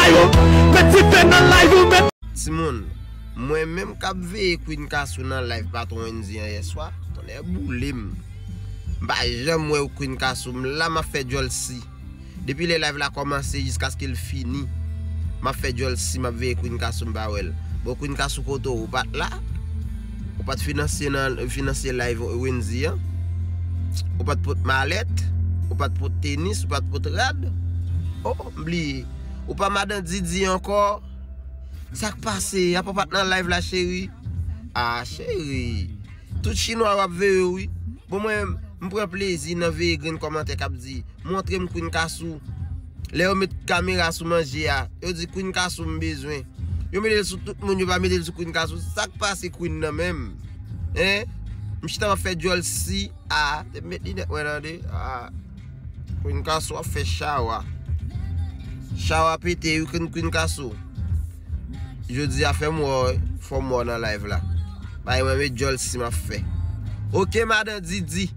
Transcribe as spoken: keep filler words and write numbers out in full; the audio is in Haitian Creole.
Met ti fè nan live ou met. Timoun, mwen menm k ap veye Queen Kasou nan live patwon Wendy an yèswa, tonnè boule m. M pa janm wè Queen Kasou, m la m ap fè djòl si. Depi lè live la kòmanse jiskaske l fini, m ap fè djòl si m ap veye Queen Kasou m pa wè l. Bon, Queen Kasou kote w, ou pa t la? Ou pa t finanse nan finanse live Wendy an? Ou pa t pot malèt? Ou pa t pot tenis? Ou pa t pot rad? Oh, m bliye. Ou pa madan Didi ankò? Sa k pase? Apa w pa t nan live la, cheri? Ah, cheri. Tout chinwa yo ap veye w, wi. Bon, mwen, m pran plezi nan veye grenn kòmantè k ap di, "Montre m Queen Kasou." Lè yo met kamera sou manje a, yo di, "Queen Kasou m bezwen." Yo mete l sou tout moun, yo pa mete l sou Queen Kasou. Sa k pase Queen nan menm? Hein? M chita m ap fè djòl si. Ah, te met linèt mwen tande. Ah. Queen Kasou ap fè chawa. Chawa pete, wi, Queen, Queen Kasou. Jodi a fè m wè w, fò m wè w nan live la. Bay mwen met djòl si m ap fè. Ok, madan Didi.